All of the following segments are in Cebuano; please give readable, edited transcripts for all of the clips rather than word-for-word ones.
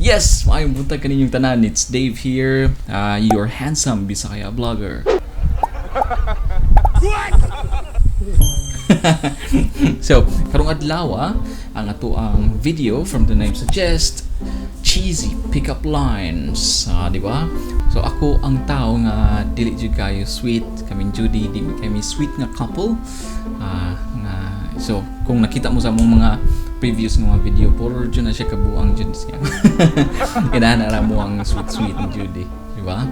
Yes! Maayong buntag kaninyong tanan. It's Dave here, your handsome Bisaya vlogger. So, karong adlaw, ang ato ang video, from the name suggest, cheesy pickup lines, di ba? So ako ang tao nga dili jud kayo sweet, kami Judy di kami sweet nga couple. Nga so kung nakita mo sa among mga previous nga mga video, puro jud na siya kabuang jud siya. Ganahan ra mo ang sweet sweet ni Judy, di ba?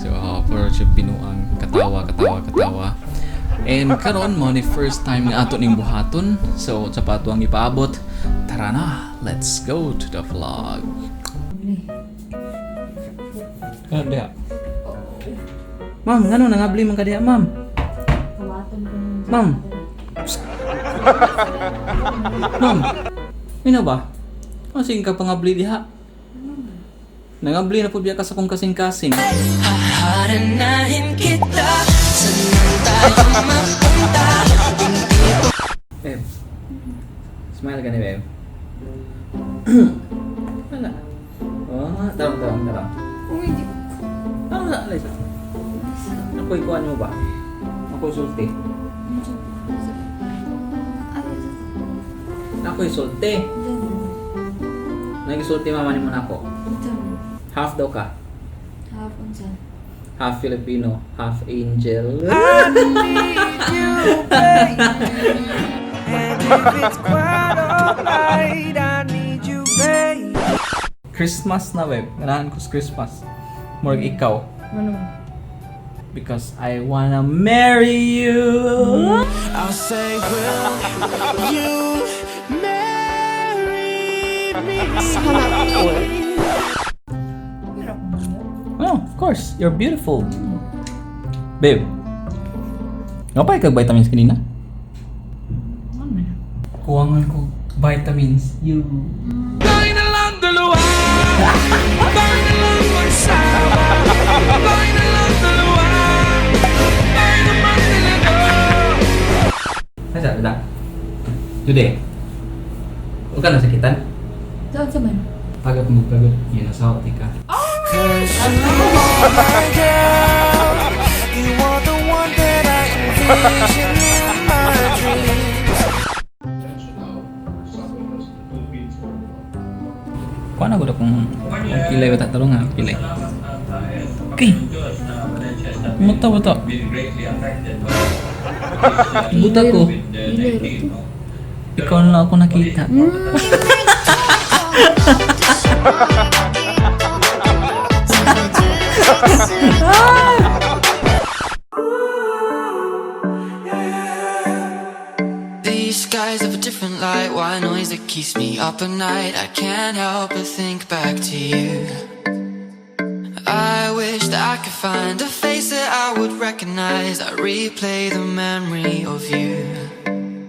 So puro siya binuang katawa katawa katawa. And karon mo ni first time nga ato ning buhaton. So sa pa ato ang ipaabot. Tara na, let's go to the vlog. Ano diha? Ma'am, ngano nangabli man ka diha, ma'am? Ma'am. Psst. Ma'am. Mino ba? Ano ka pangabli diha? Nangabli na po biya ka sa kong kasing-kasing. Haharanahin kita. Saan man tayo mapunta. Babe. Smile ka ni babe. Wala. Oh, tarong, tarong, tarong. Uy, di. Tarong na, Liza. Ako'y kuhan mo ba? Ako'y sulti. Ako'y sulti. Nagisulti mama ni mo na ako. Half daw ka. Half unsa? Half Filipino, half angel. I need you, baby. And if it's quite alright, I need you, baby. Christmas na, babe. Ganahan ko sa Christmas. Murag ikaw. Ano? Because I wanna marry you. I'll say, will you marry me? Pero ako mo. Oh, of course. You're beautiful. Babe. Nga kag vitamins kanina? Ano na? Kuwangan ko vitamins. You. Tayo na lang dalawa. Tayo na lang magsama. Tayo na lang dalawa. Tayo naman talaga. Nasa, nasa? Jude. Huwag ka nasakitan. Saan sa man? Pagod mo, pagod. Yan, nasa ka. 'Cause you are my girl. You are the one that I envision in my dreams. Kuha na ko kung kilay ba tatalong ha, kilay. Okay. Muta buta. Buta ko. Ilay ro to. Ikaw na lang ako nakita. These skies have a different light. Why noise that keeps me up at night? I can't help but think back to you. I wish that I could find a face that I would recognize. I replay the memory of you.